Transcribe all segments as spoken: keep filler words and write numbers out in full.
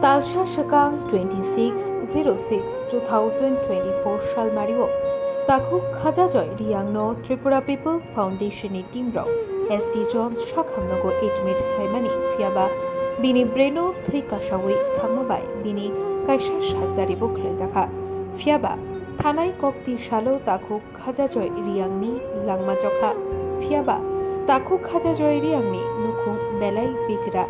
Talsa swkang twenty six zero six two thousand twenty four salmario takhuk Khajajoy Riangno Tripura People Foundation ni team rok S T John Sakham nogo admit khlaimani, phiyaba bini braino thwi kasawi thangma bai bini kaisa surgery bo khlaijakha. Phiyaba thanai kokti salo takhuk Khajajoy Riangni langma chokha. Phiyaba takhuk Khajajoy Riangni nukhung belai bigra.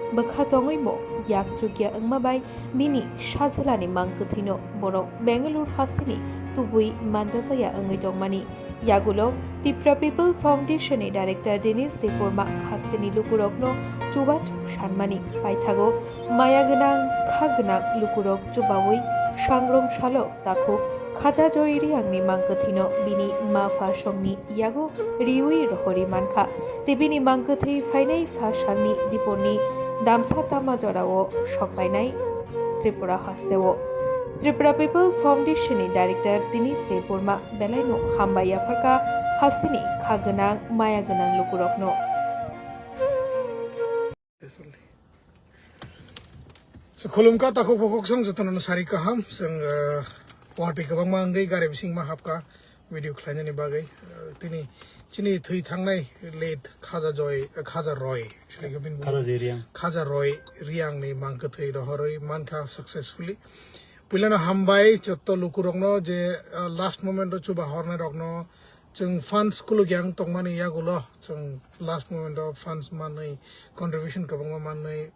Bwkha tongwimo yak chukya wngma bai bini sajlani mang kwthwino borok Bengaluru hasteni tubui manjajaya wngwi tongmani. Yagulo Tipra People Foundation ni director Dinesh Debbarma hasteni lukurokno chubachu sanmani. Paithago maya gwnang, kha gwnang lukurok chubawi sangrong salo takhuk Khajajoy Riangni mang kwthwino bini ma pha songni yago riwi rohorwi mankha. Tei bini mang kwthwi phainai pha salni diporni damsa tama jorao sokpainai Tripura hasteo. Tripura People Foundation ni director Dinesh Debbarma belaino hambai yapharkha hasteni kha gwnang, maya gwnang lukurokno. So, khulumkha takhuk bukhuk song jotono sari kaham. Song, uh, watwi kwbangma wngwi gari bisingma hapkha video khlainani bagwi. Uh, tini chini thwi thangnai late Khaja Joy, uh, Khaja Roy. Khaja Joy Riang. Khaja Roy Riang ni mang kwthwi rohorwi mankha successfully. Puilano hambai jotto lukurokno je, uh, last moment o chuba hornai rokno chwng funds kuluk yang tongmani yagulo chwng last moment o funds manwi contribution kwbangma manwi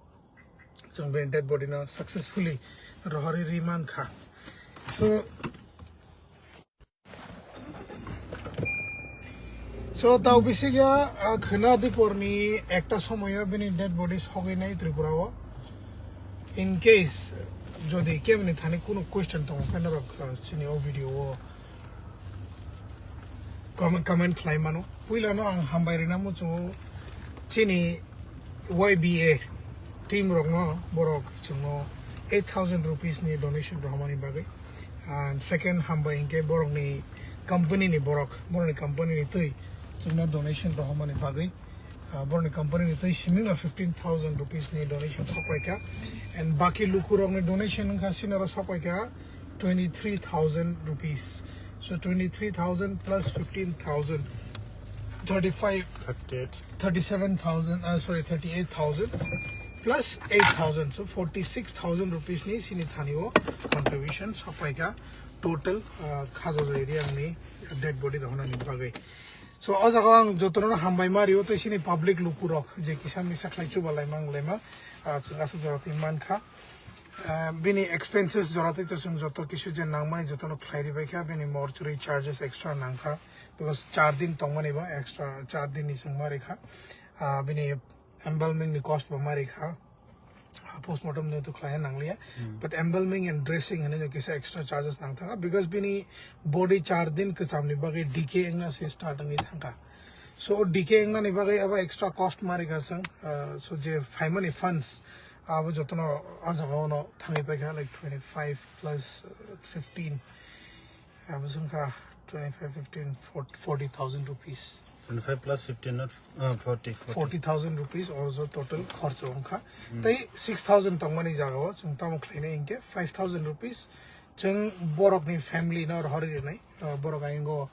chwng bini dead body no successfully rohorwi rwi mankha. So, so tau bisingya, ah, khwna diporni ekta somoyo bini dead body sogwi nai Tripura o. In case jodi kebini thani kunu question tongo khe norok, ah, chini o video o comment, comment khlai mano. Puilano ang hambai rina muchungo chini Y B A team rokno, borok chwngno eight thousand rupees ni donation rohormani bagwi. And second hambai hinkhe borokni company ni borok, borokni company ni twi chwngno donation rohormani bagwi. Ah, borokni company ni twi simino fifteen thousand rupees ni donation sokpaikha. And baki lukurokni donation wngkha sinoro sokpaikha twenty-three thousand rupees. So twenty-three thousand plus fifteen thousand, thirty-five, thirty-eight, thirty-seven thousand, uh, sorry, thirty-eight thousand plus eight thousand, so forty-six thousand rupees ni sini thani o contribution sokpaikha total, uh, Khaja Joy Riang ni dead body rohornani bagwi. So, o jaga ang jotono hambai ma rio tei sini public lukurok je kisa misa khlai chuba laima wng laima, ah, chwng aswk jora twi mankha. Ah, bini expenses jora twi to chwng joto kisu je nangmani jotono khlai ribaikha, bini mortuary charges extra nangkha, because char din tongmani ba extra char din ni chwng ma rikha. Ah, bini embalming ni cost bo ma rikha. Postmortem no to khlaiya nangliya. Hmm. But embalming and dressing hinwi no kisa extra charges nang thanga, because bini body char din kwchamni bagwi decay wngna se start wngwi thangkha. So decay wngnani bagwi abo extra cost ma rikha chwng, uh, so je phaimani funds abo jotono ah jaga ono thangwi paikha, like, twenty-five plus, uh, fifteen. Abo wngkha twenty-five, fifteen, forty, forty thousand rupees. Twenty-five plus fifteen, not, uh, forty, forty. Forty thousand rupees also total khorcho wngkha. Hmm. Tei six thousand tongmani jagao chwng tamo khlainai hinkhe five thousand rupees chwng borokni family no rohorwi rinai. Uh, borok ayingo,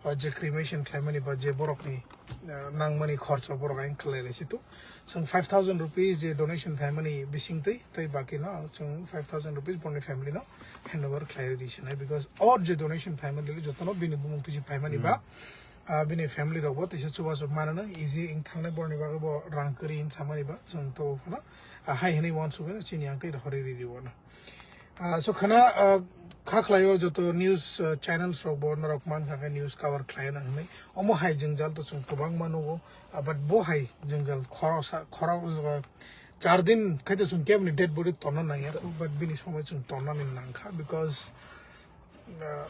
uh, je cremation khlaimani ba je borokni, uh, nangmani khorcho borok aying khlai lai situ. Chwng five thousand rupees je donation phaimani bisingtwi, tei baki no chwng five thousand rupees borokni family no handover khlai rwi sinai, because or je donation phaimani jotono bini bumung twi se phaimani ba, hmm, ah, bini family rok bo tisa chubachu manano easy wng thangnai, borokni bagwi bo rang kwrwi wng samani ba chwng to phano, ah, hai hwnwi uansugwi chini ang tei rohorwi rwi rwo no. Ah, so khana, ah, kha khlaio joto news, ah, channels rok bo norok mankha khe news cover khlaina hwnwi. Omo hai jwngjal to chwng kwbangma nugo, ah, but bo hai jwngjal khoroksa, khorok, ah, char din khai to chwng keboni dead body tonna nangya, but bini somoi chwng tonnani nangkha, because, ah,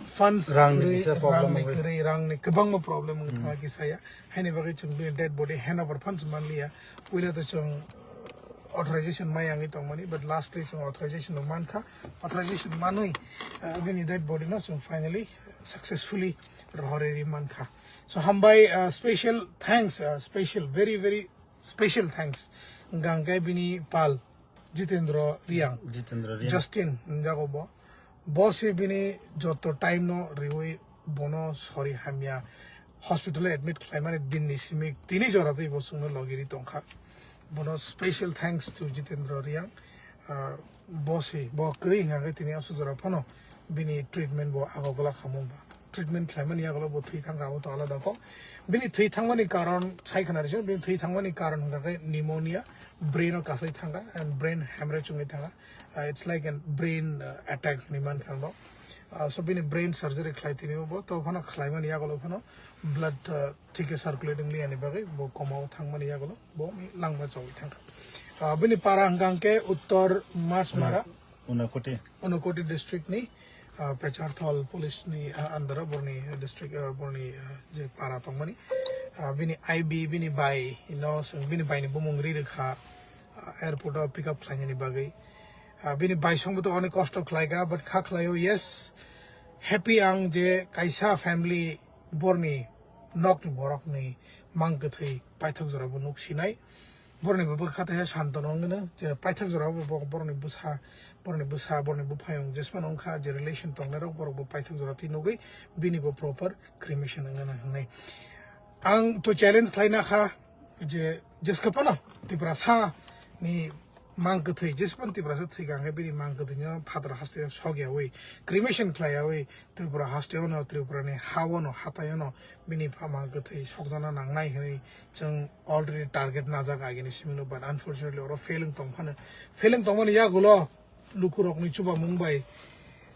funds rangni kwrwi, kisa problem rangni wngwi. Kwrwi, rangni kwbangma problem wng thangkha kisa ya. Haini bagwi chwng bini dead body handover phano chwng manliya. Puila to chwng authorization mai yangwi tongmani, but lastly chwng authorization no mankha. Authorization manwi, uh, bini dead body no chwng finally successfully rohorwi rwi mankha. So hambai, uh, special thanks, uh, special, very, very special thanks hwnkha hwnkhe bini pal, Jitendra Riang. Jitendra Riang. Justin, jago bo. Bo se bini joto time no riwi bono sori hamya hospital admit khlaimani din ni simi tini jora tei bo chwngno logiri tongkha. Bono special thanks to Jitendra Riang. Ah, bo se, bo kwrwi hingkha khe tini aswk jora phano bini treatment bo ago gola khamung ba. Treatment khlaimani yagulo bo thwi thangkha, abo to alada kok. Bini thwi thangmani karon sai khna rwsio, bini thwi thangmani karon hingkha khe pneumonia, brain o kasai thangkha and brain hemorrhage wngwi thangkha. Uh, it's like a brain, uh, attack hinwi mankha ang bo. Uh, so bini brain surgery khlai tini bo, to phano khlaimani yagulo phano blood, uh, thik khe circulate wngli yani bagwi bo coma o thangmani yagulo bo langma chawi thangkha. Uh, bini para hingkha khe Uttor Machmara, Unakoti. Unakoti district ni, ah, Pecharthal police ni, ah, under o borni district, ah, borni, ah, je para tongmani. Ah, bini I B, bini bai, no, bini bai ni bumung ri rwkha, ah, airport o pick up khlainani bagwi. Ah, bini bai song bo to onek kosto khlaika, but kha khlaio, yes, happy ang je kaisa family borni nok ni borok ni mang kwthwi paithak jora bo nuk sinai. Borokni bo bwkha tei santano wngwi no, je paithak jora bo bo-, borokni bwsa, borokni bwsa, borokni buphayung jesmano wngkha, je relation tongnairok borok bo paithak jora twi nugwi bini bo proper cremation wngna hinwi. Ang to challenge khlaina kha je jeska phano Tiprasa ni mang kwthwi, jeska phano Tiprasa thwikha hwnkhe bini mang kwthwino phatar haste sokyawi, cremation khlaiyawi, Tripura haste ono, Tripura ni ha ono, hatai ono bini pha mang kwthwi sokjana nangnai hinwi chwng already target najak agini simino, but unfortunately oro fail wng tong phano, fail wng tongmani yagulo lukurokni chubamung bai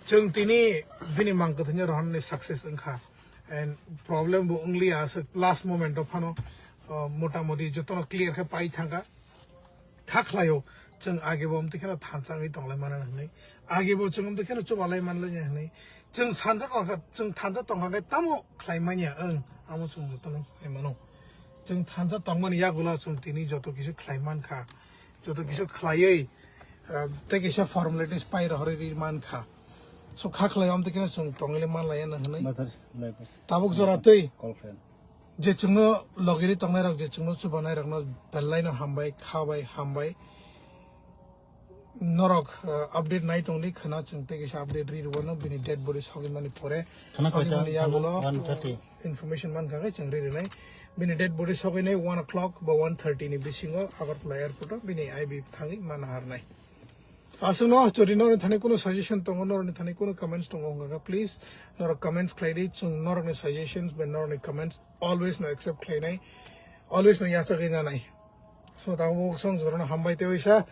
chwng tini bini mang kwthwino rohornani success wngkha. And problem bo wngliya, aswk last moment o phano, uh, motamoti jotono clear khe pai thangkha. Kha khlaio, chwng age bo amtwi kheno thansa wngwi tonglai mano hinwi. Age bo chwng amtwi kheno chubalai manlai ya hinwi. Chwng thansa tongkha, chwng thansa tongkha khe tamo khlai manya, ang amo chwng jotono hai mano. Chwng thansa tongmani yagulo chwng tini joto kisa khlai mankha. Joto kisa khlaiwi, ah, tei kisa formalities pai rohorwi ri mankha. So kha khlai amtwi kheno chwng tongwi manlai ya hinwi. Mathar, lai pai. Tabuk jora twi. Call friend. Je chwngno logiri tongnairok, je chwngno chubanairokno belai no hambai, kha bai, hambai. Norok, uh, update nai tongdi, khwna chwng tei kisa update ri rwano, bini dead body sogimani pore, khwna sogimani kaisa yagulo, one thirty. Information mankha khe chwng ri rwnai. Bini dead body soginai one o'clock ba one thirty ni bisingo Agartala airport o bini I B thangwi mana harnai. Aswkno jodi norokni thani kuno suggestion tongo, norokni thani kuno comments tongo hwnka khe, please norok comments khlai di, chwng norokni suggestions bai norokni comments always no accept khlainai, always no yachagwi nanai. So tabuk song jorono hambai tei waisa